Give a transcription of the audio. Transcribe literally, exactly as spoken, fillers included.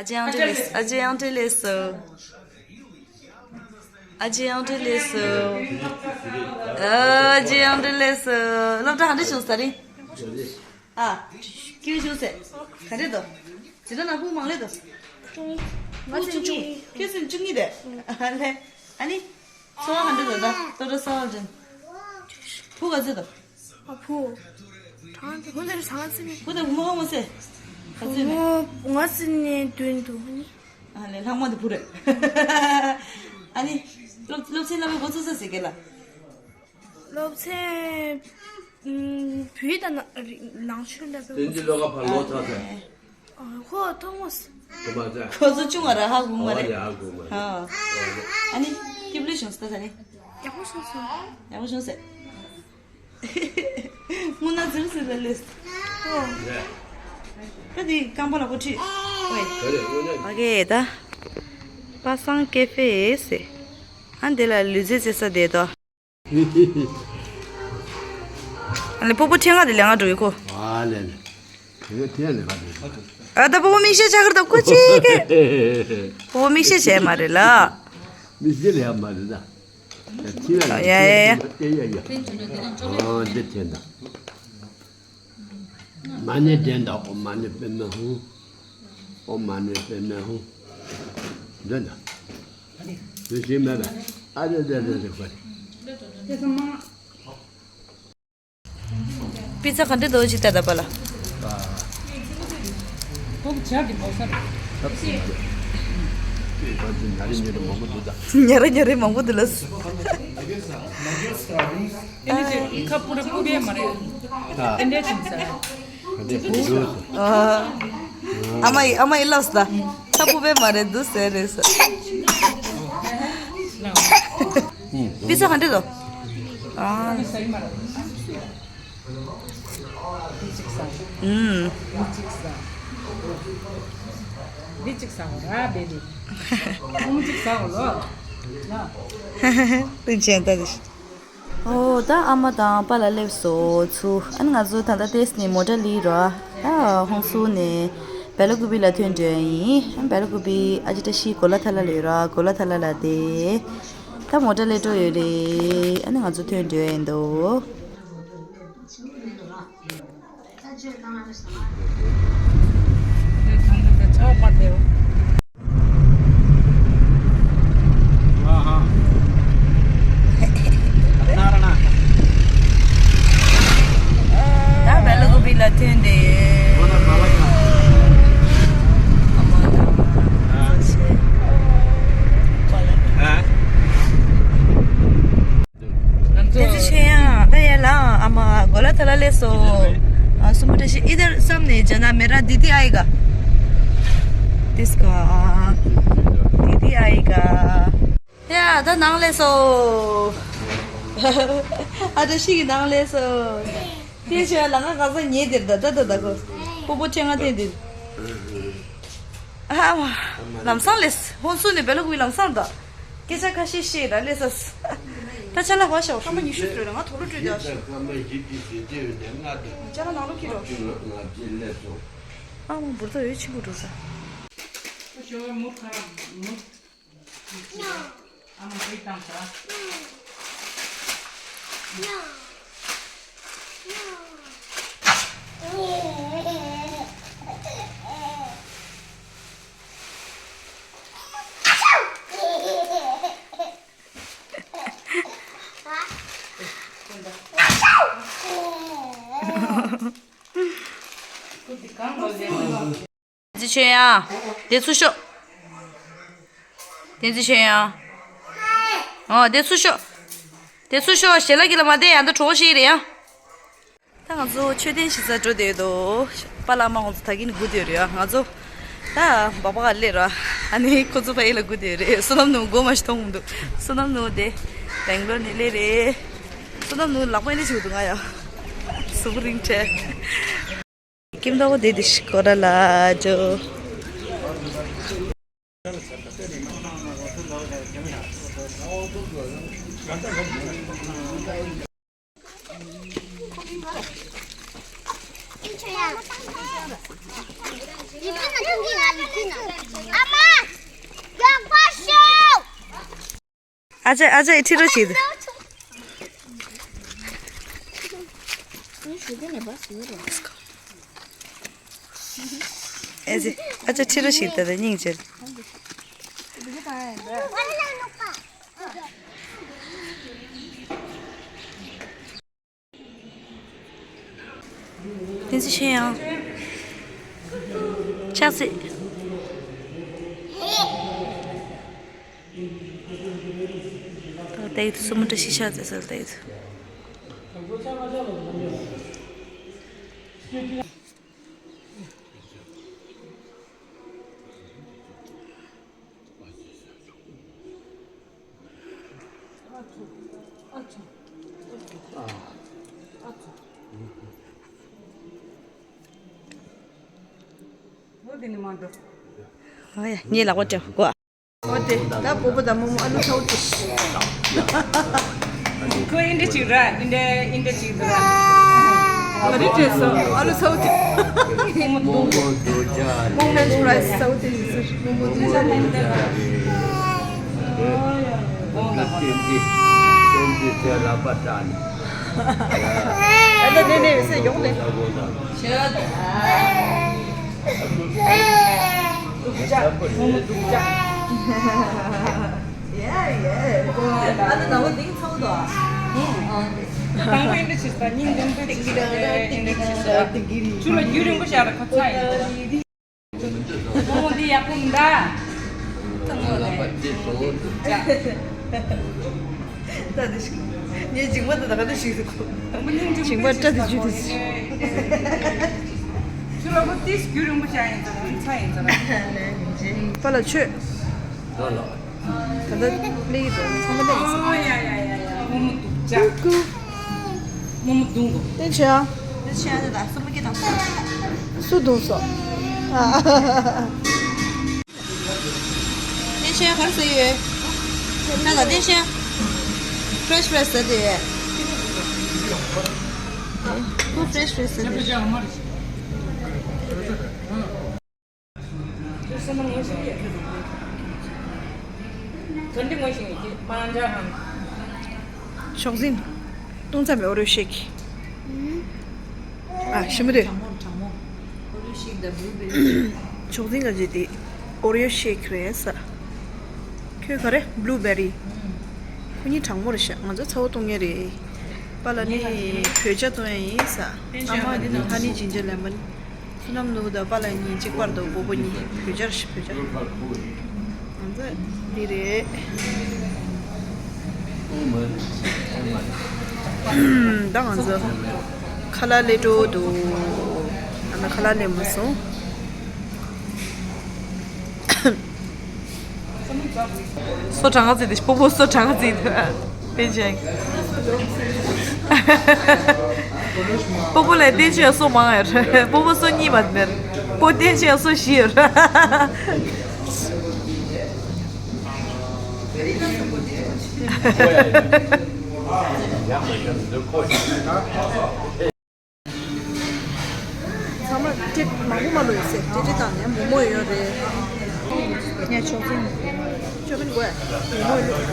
ཨ་ཅེ་ཨང་ཏྲེ་ལེས། ཨ་ཅེ་ཨང་ཏྲེ་ལེས་སོ། ཨ་ཅེ་ཨང་ཏྲེ་ལེས་སོ། ཨ་ཅེ་ཨང་ཏྲེ་ལེས་སོ། སློབ་གྲྭ་ག་འདྲ་བྱུང་ས་རེད། ཨ། སྐྱིད་བྱུང་ཟེར། ག་འདྲ་འདུག་འཛིན་གྲྭ་ནང་ཕྲུ་གུ་མང་ལེ་འདུག་ཕྲུ་གུ་བཅུ་གཉིས། ཁྱོད་སུ་བཅུ་གཉིས་དེ། ཨ་ལེ། ཨ་ནི། འཚོ་བ་ག་འདྲ་འདུག་ད་ལྟོ་འགྲོ་ས་བ་འདྲ། བུ་ག་ཚོད་འདུག་ཨ་ཕུ། གྲངས་དེ་ཧུ་ནར་ཚང་ཚིམ། བུ་དང་བུ་མོ་ཧོ་མོ་སེ། ག་ཚོད་ནས། ང་ཚོ་ནས་བདུན་འདུག་ཧུ་ནི། ཨ་ལེ་ལྷག་མ་དེ་བུ་རེད། ཨ་ནི། སློབ་སློབ་ཚན་བསླབ་པའི་འགོ་ཚུགས་ས་ཟེར་གེ་ལ། སློབ་ཚན། ཨུམ། བོད་དང་ནང་ཆོས་བསླབ་པའི་དེ་འདི་ལོ་ག་ཕར་ལོ་ཐག་ཚད། ཨ། ཧོ་ཐོག་མོ་སེ། ཁོ་ཚོ་ཆུང་བ་ར་ཧ་གོ་མ་རེད། ཧ་གོ་མ་རེད། ཨ་ནི་སྐྱིད་པོ་བྱུང་སོང་ད་ནི། ཡག་པོ་བྱུང་སོང་། ཡག་པོ་བྱུང་ཟེར། སྔོན་ན་ཟིར་ཟིར་ལ་ལས། ཨོ། ད་དེ་རྐང་པ་ལ་ཁོ་ཁྲིད། ཨོའི། ཨ་གེ་ད། པ་སངས་ཀེ་ཧྥེ་ཟེར། ཨ་འདི་ལ་ལུས་རྩལ་རྩེ་ས་བསྡད་དོ། ཨ་ལེ་སྤོ་བོ་ཁྲེང་ང་དེ་ལས་ང་འགྲོ་ཡི་ཁོ། ཨ་ལེ་ལེ། དེ་ག་ཐེན་ལས་ཀ་དེ། ཨ་ད་སྤོ་བོ་མིག་ཤེལ་ཆགས་ཀྱི་འདུག་ཁོ་ཅིག་གི། སྤོ་བོ་མིག་ཤེལ་བྱས་མ་རེད་ལ། མིག་ཤེལ་ལས་མ་རེད་ད། ཡ་ཡ་ཡ། ཨ་འདི་ཐེན་ད། མ་ཎི་བགྲང་དང་། ཨོཾ་མ་ཎི་པདྨེ་ཧཱུྃ། ཨོཾ་མ་ཎི་པདྨེ་ཧཱུྃ། འདི་འདྲ། དུས་ཆེན་མེད་པས། ཨ་རེ་རེ་རེ་རེ་ཁོ་རེ། པི་ཙ་ག་འདྲ་འདུག་ཅིག་ལྟ་ད་པ་ལ། ཉ་ར་ཉ་ར་མང་པོ་འདུག་ལ། ཨ་ནི་ཅིག་ཁ་སྤུ་ར་སྤུ་བས་མ་རེད། ཨ་འདྲ་ཅིག་ཟ། ཨ་མ་ཡི་ཨ་མ་ཡི་ལབ་སོང་ད། ཁ་སྤུ་བས་མ་རེད་འདུག་ཟེར་རེད་ཟེར། པི་ཙ་ག་འདྲ་འདུག་ཨ། འདི་གཅིག་ཟ། འདི་གཅིག་ཟ། འདི་གཅིག་ཟ་འོ་ར་བེ་བེ། ཁོང་གཅིག་ཟ་འོ་ལོ། ལ། ཏིན་ཆེན་ད་དེ། ཨོ་ད་ཨ་མ་དང་པཱ་ལགས་སླེབས་སོང་ཚུར། ཨ་ནི་ང་ཚོ་ད་ལྟ་ཏེས་ནས་མོ་ཊ་ལི་རོ། ད་ཧོན་སུར་ནས་བེ་ལ་ཀུ་པི་ལ་ཐོན་འགྲོ་ཡིན། ཨ་ནི་བེ་ལ་ཀུ་པི་ཨ་ཅི་ཏྲ་ཤི་གོ་ལ་ཐ་ལ་ལ་ཡོད་ར། གོ་ལ་ཐ་ལ་ལ་དེ། ད་མོ་ཊ་ལས་འགྲོ་ཡོད་རེད། ཨ་ནི་ང་ཚོ་ཐོན་འགྲོ་ཡིན་འདུག་ད་བེ་ལ་ཀུ་པི་ལ་ཐོན་ཏེ། ཨ། བསྟན་འཛིན་ཆོས་དབྱངས། ཨ་ཡ་ལ་ཨ་མ་གོ་ལ་ཐ་ལ་སླེབས་སོང་། ཨ། སུ་མོ་ཊ་ཤི། इधर सामने जाना, मेरा दीदी आएगा। त्यसको दीदी आएगा। ཡ་ད་ནང་སླེབས་སོང་། ཨ་ད་ཤི་གི་ནང་སླེབས་སོང་། དེ་ཆོས་ལ་ང་ག་ས་ཉེ་དེར་ད་ད་ད་ད་གོ། སྤོ་བོ་ཆེ་ང་དེ་དེར། ཨ་མ། ལམ་སང་སླེབས། ཧོན་སུར་ནས་བེ་ལ་ཀུ་པི་ལམ་སང་ད། སྐད་ཆ་ཁ་ཤས་བཤད་ད་སླེབས་ས། ད་ཆ་ལ་བ་ཤོག་སྐར་མ་ཉི་ཤུ་ཙམ་རེད། ང་དོག་ལོ་སྤྲོད་ད་ཤོག་སྐར་མ་བཞི་བཅུ་ཞེ་བརྒྱད་ཡོད་ནས་ལྔ་དེ། ཅ་ལག་ནང་ལོགས་ཁྱེར་རོགས། ང་ཅི་སླེབས་སོང་། ཨ་མ་འབུར་ད་འོད་ཆེན་པོ་འགྲོ་ས། ཨ་མ་རིག་བཏང་ས། བསྟན་འཛིན་ཆོས་དབྱངས། དེ་ཚུར་ཤོག་བསྟན་འཛིན་ཆོས་དབྱངས། ཨོ་དེ་ཚུར་ཤོག་དེ་ཚུར་ཤོག་ཞལ་ལག་གི་ལ་མ་བསྡད་ཡ། ད་གྲོགས་ཤིག་རེད་ཡ། ད་ང་ཚོ་མཆོད་རྟེན་གཞིས་ས་འགྲོ་བསྡད་ཡོད་དོ། པཱ་ལགས་མ་ཁོང་ཚོ་ད་གིན་སྒུག་བསྡད་ཡོད་རེད་ཡ། ང་ཚོ་ད་སྦག་སྦག་ག་སླེབས་ར། ཨ་ནི་ཁོ་ཚོ་ཕ་ཡུལ་ལ་སྒུག་བསྡད་ཡོད་རེད། བསོད་ནམས་ནོར་བུ་མགོ་མ་ཞིག་མཐོང་གི་མི་འདུག་བསོད་ནམས་ནོར་བུ་དེ་བེང་ལོར་ནས་སླེབས་རེད། བསོད་ནམས་ནོར་བུ་ལག་པ་ཨེ་འདྲ་བྱེད་ཀྱི་འདུག་ང་ཡ། གཟུགས་པོ་རིང་བྲལ། ཀིམ་ཏོག་དེ་དེ་ཤི་ཀོ་ར་ལ་ཇོ། ཨ་ཅག་ཨ་ཅག་ཁྲིད་རོགས་བྱེད། ཨེ་ཙི། ཨ་ཅག་ཁྲིད་རོགས་བྱེད་ད་ད་སྙིང་རྗེ། བསྟན་འཛིན་ཆེ་ཡང་། ཆགས་སྲིད། ད་ལྟ་ཡིད་དུ་སུ་མོ་འདྲ་ཤི་ཤག་ཟེར་ཟེར་ལྟ་ཡིད་དུ། ཨོ་ཡ། ངའི་ལག་པ་སྤྲད་གོ། ཨོ་དེ་ད་སྤོ་བོ་དང་རྨོ་མོ་ཨ་ལུ་ཚ་བོ་དེ། ཁོ་ཨིན་དྲ་ཅིག་ར། ཨིན་དྲ་ཨིན་དྲ་ཅིག་ར། ག་རེ་སྤྲད་སོང་། ཨ་ལུ་ཚ་བོ་དེ། French fries ཚ་བོ་དེ་ཡིན་ཟེར། ཨ་ད་ནས་ནས་སེ་ཡོང་ནས། ཡ་ཡ། ཨ་ད་ནང་ལ་ལྡིང་ཚ་བོ་དོ། དང་པོ་ཨིན་དྲ་ཅིག་ད་སྙིང་འདུན་པའི་ཅིག་ད་ཨིན་དྲ་ཅིག་ད། ཆུ་ལ་རྒྱུན་རིང་པོ་བཞག་ལ་ཁ་ཚ་ཡིན། ཨོ་འདི་ཡག་པོ་མི་འདུག་ད་དེ་ཞིག་ངས་མཇིང་པ་འདི་ད་ག་འདྲ་ཞིག་འདུག་མཇིང་པ་སྐྲ་དེ་འཇུ་དེ། ཁྱོད་ལ་ཁོ་ཏིས་རྒྱུན་རིང་པོ་བྱ་ཡིན་ཙང་ཚ་ཡིན་ཙང་། པ་ལ་ཆོས། ད་ལྟ་སླེབས་ཡོད་ཚང་མ་སླེབས་ཡོད། ཨོ་ཡ་ཡ་ཡ་ཡ། རྨོ་མོ་སྡུག་ཅག་ཀུ་ཀུ། རྨོ་མོ་བརྡུང་དགོས། བསྟན་ཆོས་ཨ། བསྟན་ཆོས་ཨ་ནི་ད་སུ་མ་སྐྱེ་དང་སུ། སུ་བརྡུངས་སོང་། བསྟན་ཆོས་ཨ་ག་རེ་ཟ་ཡི་ཡོད། ད་ལ་བསྟན་ཆོས་ཨ། French fries ཟ་འདོད་ཡོད། ཁོ་French fries ཟ་འདོད། ཕྱོགས་འཛིན། ཏུང་ཙམ་པའི་ཨོ་རིའོ་ཤེག་ཨ་ཞིམ་པོ་འདུག་ཕྱོགས་འཛིན་ག་ཅིག་དེ་ཨོ་རིའོ་ཤེག་རེད་ས། ཁྱོད་ག་རེ། Blueberry། ཁོ་གཉིས་གྲང་མོ་རེད་ཤག་ང་ཚོ་ཚ་བོ་གཏོང་མཁན་རེད། པཱ་ལགས་ནི་བོད་ཇ་གཏོང་ཡ་ཡིན་ས། ཨ་མ་འདི་ནི་ཧ་ནི་ཇིན་ཇར་ལེ་མོན། བསོད་ནམས་ནོར་བུ་དང་པཱ་ལགས་གཉིས་གཅིག་པར་དུ་སྤོ་བོ་གཉིས་བོད་ཇ་རེད་ཤག་བོད་ཇ། ང་ཚོ་འདི་རེད། ད་ང་ཚོ་ཁ་ལག་ལས་འགྲོ་འདུག་ཨ་ན་ཁ་ལག་ལས་མ་སོང་། སོ་གྲངས་ཀ་བརྩིས་ཏེ་སྤོ་བོ་སོ་གྲངས་ཀ་བརྩིས་ཏེ། བསྟན་ཆོས། སྤོ་བོ་ལས་བསྟན་ཆོས་སོ་མང་ཡ། སྤོ་བོ་སོ་གཉིས་མ་མེར། སྤོ་བསྟན་ཆོས་སོ་བཞི་ཡ། ཚང་མ་ཊི་མང་པོ་མ་ལོས་ཟེར། ཊི་ཊི་དང་ནས་མོག་མོག་ཡོད་རེད། ངས་ཆོག་ཚིག་ཆོག་གིན་དགོས། མོག་མོག་ཡོད།